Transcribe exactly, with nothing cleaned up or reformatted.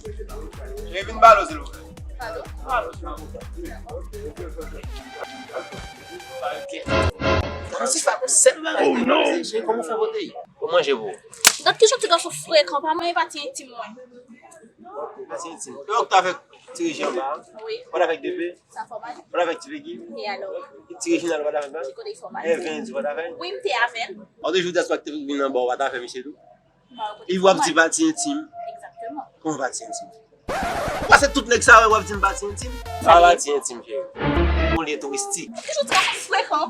Cheri, vin ba lo, silvouplè. Francis la gon sèl bagay. Oh, non. Cheri, kòman w fè pote? Ou manje pou ou? Gad kijan ti gason frekan, pa mwen, pa ti entim mwen. Pa ti entim. Donk, ou t avèk ti reji anba a? Wi. Ou t avèk depe? Sa fòmal. Ou t avèk ti Pegi? E alò? Ti Reginald ou pa t avè l? Ti kote fòmal. Evans ou pa t avè l? Wi, m te avè l. Ou te jodi a swa ki te vin anba ou pa t avè misye tou? Li w ap di pa ti entim. Egzakteman. Kòman pa ti entim? Pase tout nèg sa wè w ap di m pa ti entim. Sa pa ti entim, cheri. Yon lyen touristik. Toujou ti gason frekan.